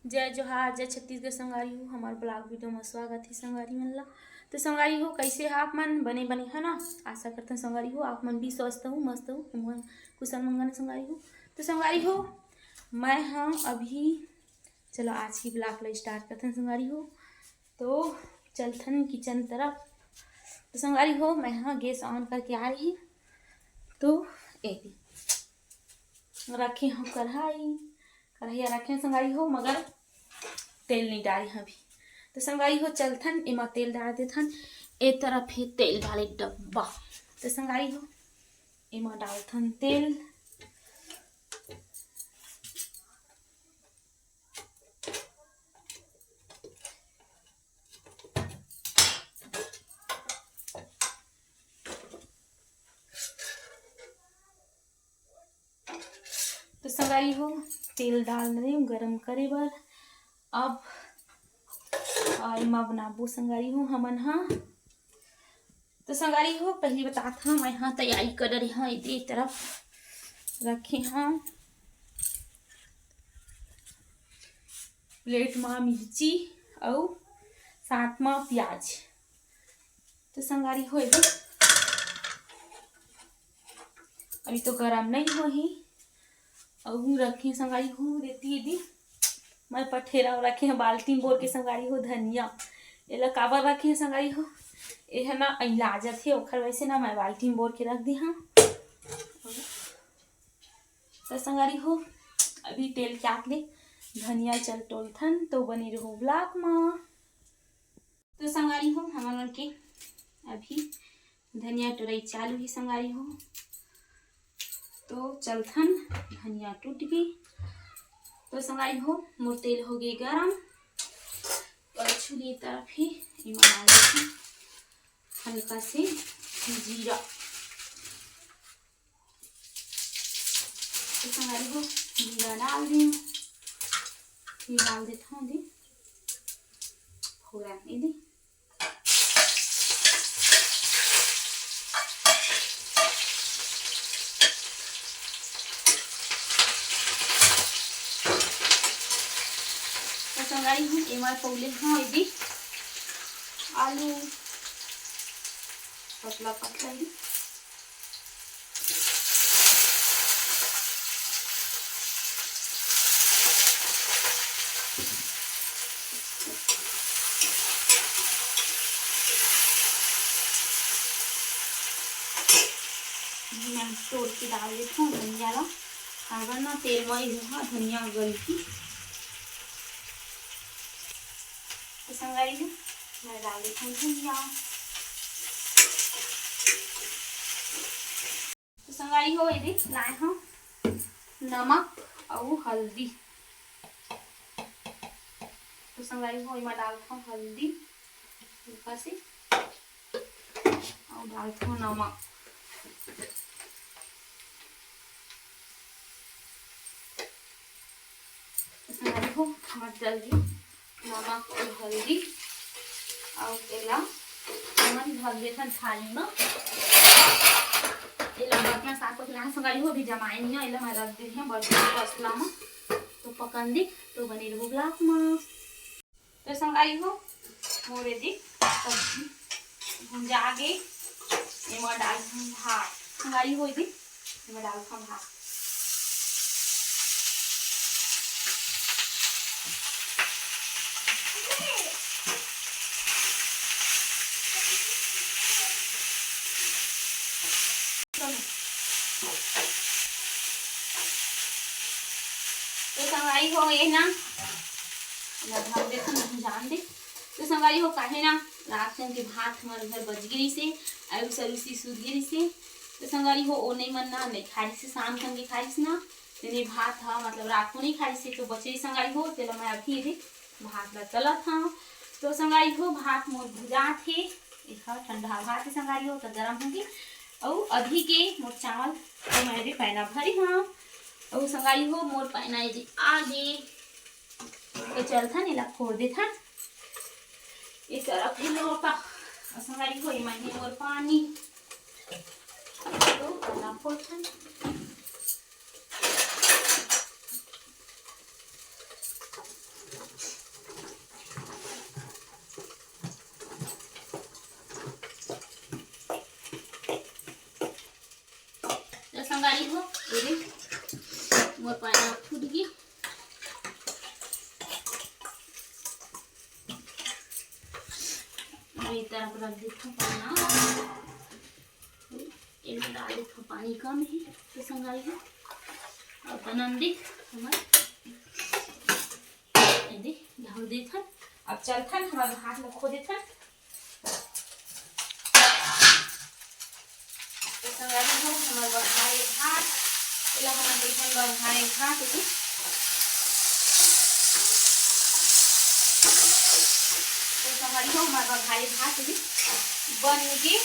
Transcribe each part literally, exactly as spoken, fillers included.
जय जोहार, जय छत्तीसगढ़ संगवारी हो, हमार vlog video में स्वागत है संगवारी मन ला। तो संगवारी हो, कैसे हो आप मन? बने बने है ना? आशा करते हैं संगवारी हो आप मन भी स्वस्थ हो, मस्त हो, कुशल मंगल संगवारी हो। तो संगवारी हो, मैं हाँ अभी, चलो आज की vlog ला start करते हैं संगवारी हो। तो चलथन kitchen तरफ। तो संगवारी हो, मैं हाँ gas on करके आ रही। तो ए रखे हूँ कढ़ाई, कढ़ैया रखे संगवारी हो, मगर तेल नहीं डाली हूँ अभी। तो संगवारी हो, चलथन एमा तेल डाल देथन। ए तरफ है तेल वाले डब्बा। तो संगवारी हो, एमा डालथन तेल। तो संगवारी हो, तेल डाल दे गरम करे बर। अब एमा बनाबो संगवारी हो हमन हा। तो संगवारी हो, पहली बतात हूँ, मैं हा तैयारी कर रही हूँ। इधर तरफ रखे हूँ plate मा मिर्ची अउ साथ मा प्याज। तो संगवारी हो, अभी तो गरम नहीं होही। अउ रखे संगवारी हो, देती दी मैं पठेरा रखे हैं बाल्टी में बोर के संगवारी हो धनिया। एला काबर रखे हैं संगवारी हो, एह ना अइला जाथे, ओखर वैसे ना मैं बाल्टी में बोर के रख दे हाँ। तो संगवारी हो, अभी तेल क्याक ले धनिया चल टोलथन, तो बनी रहो vlog मा। तो संगवारी हो, हमन के अभी धनिया टोरई चालू ही संगवारी हो। तो चलथन, धनिया टूट गई। तो संगवारी हो, मोर तेल हो गए गरम। और छुरी तरफ ही एमा डाल देथन हल्का से जीरा। तो संगवारी हो, जीरा डाल दी, फिर डाल देता हूँ दी फोरन ए दी। तो संगवारी हो, एमा पौले हाँ ए दी आलू पतला पतला ही। मैं तोड़ के डाल देथों धनिया ला, काबर ना तेल म ही हुआ धनिया गलती। तो संगवारी हो, मैं डाल देथों धनिया। तो संगवारी हो, ये देख लाए हम नमक अउ हल्दी। तो संगवारी हो, एमा डालथों हल्दी हल्का से अउ डालथों नमक। तो संगवारी हो, हमर जल्दी नमक अउ हल्दी अउ एला हमन धर देथन थाली म। एला बर्तन साफ करके लाना संगवारी हो, अभी जमाए नहीं है, एला मैं रख दे हूँ बर्तन तसला म। तो पकन दे, तो बने रहो vlog म। तो संगवारी हो, मोर एदे सब्जी भुंजा गे, एमा डाल दूँ भात। संगवारी हो, एदे एमा डालथन भात। तो संगवारी हो, ये ना, ना भाव देखो, ना जान दे। तो संगवारी हो, काहे ना रात कन के भात हमर घर बच गे रिहिसे, अउ सरुसी सूत गे रिहिसे। तो संगवारी हो, ओ नहीं मन ना नहीं खाइसे, शाम कन के खाइस ना, तेने भात ह, मतलब रात को नहीं खाइसे, तो बचे संगवारी हो, तेला मैं अभी एदे भात ला तलत हव। तो संगवारी हो, भात मोर भुजात हे, एहा ठंडा भात हे संगवारी हो, तो गरम होगे। अउ अभी के मोर चावल तो मैं एदे पैना भरे हव। अउ संगवारी हो, मोर पैना एदे आगे। तो चलथन, एला फोड़ देथन। ए तरफ ही लोटा। अउ संगवारी हो, एमा ही मोर पानी। तो एला फोड़थन। ये मोर पानी फूट गे। अब ये तरफ रख देथन पानी। एमे डाल देथन, पानी कम हे तो संगारी हो। अब बनन दे हमर, ये दे, ढक देथन। अब चलथन, हमर भात ल खो देथन। तो संगवारी हो, हमर बघारे भात, एला हमन कहिथन बघारे भात जी। तो संगवारी हो, हमर बघारे भात जी बन गे।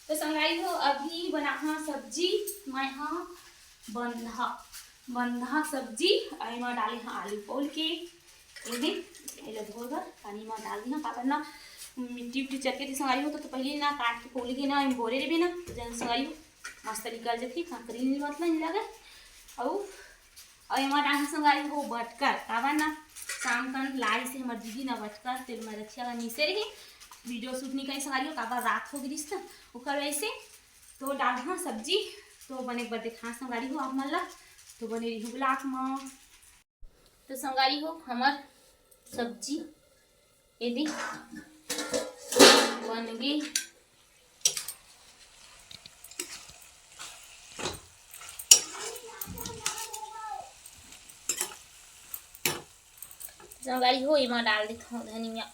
तो संगवारी हो, अभी बनाहा सब्जी, मैं हा बंधा, बंधा सब्जी, अउ एमा डाले हा आलू पोल के। ये दे, एला धोए बर पानी मा डाल दिहा, काबर ना मिट्टी उट्टी चटके थी संगवारी हो, तो, तो पहले ना काट के पोल के ना एम बोरे रेबे ना, तो जन संगवारी हो मस्त निकल जथे, काकरी नहीं मतलब नहीं लगे। अउ, अउ एमा डाल संगवारी हो बटकर, काबर ना शाम कन लाई से हमर दीदी ना बटकर तेल में रखिया ला नीसे रही, वीडियो शूट नहीं करी संगवारी हो, काबर रात हो गिरिस त ओकर वजह से। तो डालहा सब्जी, तो बने बर देखा संगवारी हो आप मन ला, तो बने रही ब्लॉग मा। तो संगवारी हो, हमर सब्जी ये दे बन गे। संगवारी हो, एमा डाल देथव धनिया।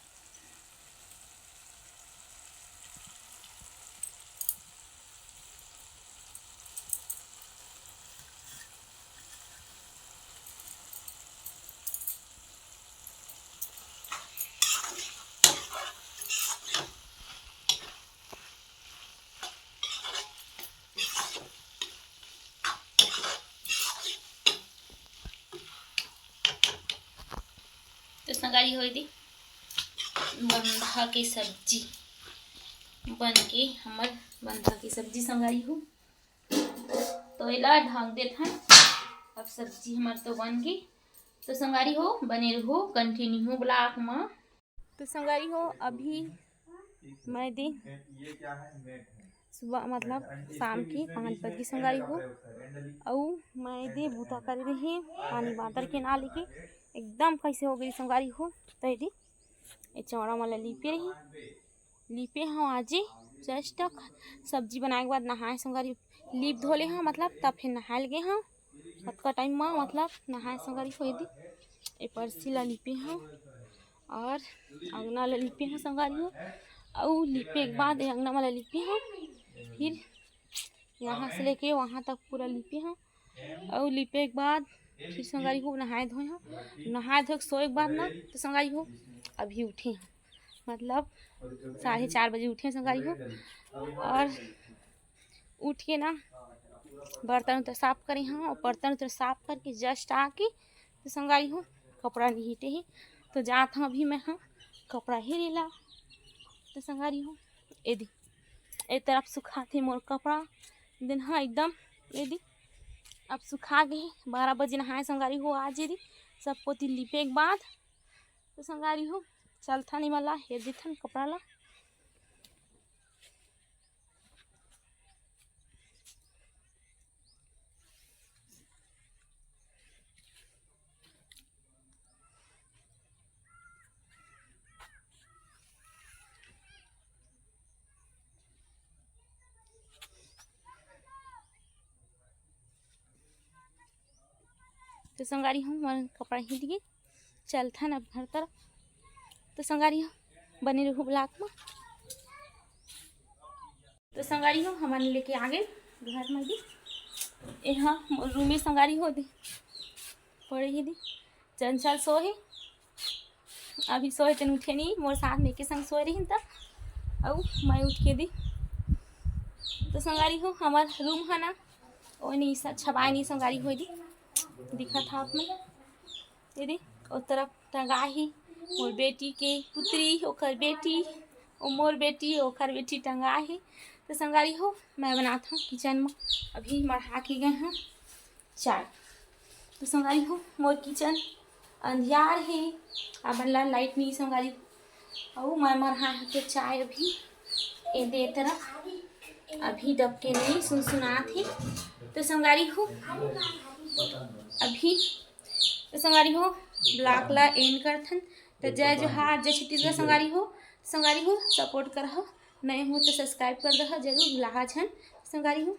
तो संगवारी हो, ये दे बंधा के सब्जी बन के, हमर बंधा के सब्जी संगवारी हो। तो एला ढक देथन। अब सब्जी हमर तो बन गे। तो संगवारी हो, बने रहो, continue हो ब्लॉग मा। तो संगवारी हो, अभी मैं दे सुबह मतलब शाम के पाँच बज गे संगवारी हो, अउ मैं दे बूता करे रहे पानी बादर के ना लेके एकदम कैसे हो गई संगवारी हो। तो ये दे, ये चौड़ा वाला लीपे रही, लीपे हव आजे। जस्ट सब्जी बनाए के बाद नहाए संगवारी, लीप धोले हव मतलब, तब फिर नहाए गे हव। अतका टाइम मा मतलब नहाए संगवारी हो। ये दे, ये परसी ला लीपे हव और अंगना ला लीपे हव संगवारी हो। अउ लीपे के बाद ये अंगना वाला लीपे हव, फिर यहाँ से लेके वहाँ तक पूरा लीपे हव। अउ लीपे के बाद फिर संगवारी हो नहाए धोए हव। नहाए धोए के सोए के बाद ना, तो संगवारी हो अभी उठे हव, मतलब साढ़े चार बजे उठे संगवारी हो। और उठ के ना बर्तन उर्तन साफ करे हव, और बर्तन उर्तन साफ करके जस्ट आके तो संगवारी हो कपड़ा निहिटे हे, तो जात हव अभी मैं हा कपड़ा हेरे ला। तो संगवारी हो, ये दे, ए तरफ सुखाथे मोर कपड़ा, दिन हा एकदम, ये दे, अब सुखा गे हे। बारह बजे नहाए संगवारी हो आज, ये दे, सब कोती लिपे के बाद। तो संगवारी हो, चलथन एमा ला हेर देथन कपड़ा ला। तो संगवारी हो, हमर कपड़ा हिट गे, चलथन अब घर तरफ। तो संगवारी हो, बने रहू ब्लॉग में। तो संगवारी हो, हमन लेके आ गए घर में भी। एहा मोर रूमे संगवारी हो दे, पड़े ही दे, चंचल सो हे, अभी सोए तेन उठे नहीं, मोर साथ में एके संग सोए रहिन त, अउ मैं उठ के दी। तो संगवारी हो, हमर रूम है ना, ओ नहीं सा छबाए नहीं संगवारी हो दी, दिखत हा आप में, ये दे, ओ तरफ टंगा ही मोर बेटी के पुतरी, ओकर बेटी, ओ मोर बेटी, ओकर बेटी टंगा ही। तो संगवारी हो, मैं बनात हूँ किचन में, अभी मढ़ा के गए हैं चाय। तो संगवारी हो, मोर किचन अंधियार हे, काबर ला लाइट नहीं संगवारी हो। अउ मैं मरहा हे तो चाय अभी ए दे तरफ अभी डबके नहीं सुनसुनात हे। तो संगवारी हो, अभी तो संगवारी हो, vlog ला end करथन। तो जय जोहार, जय छत्तीसगढ़ संगवारी हो। संगवारी हो, support करहो, नए हो तो subscribe कर दहो जरूर, भुलाहा झन संगवारी हो।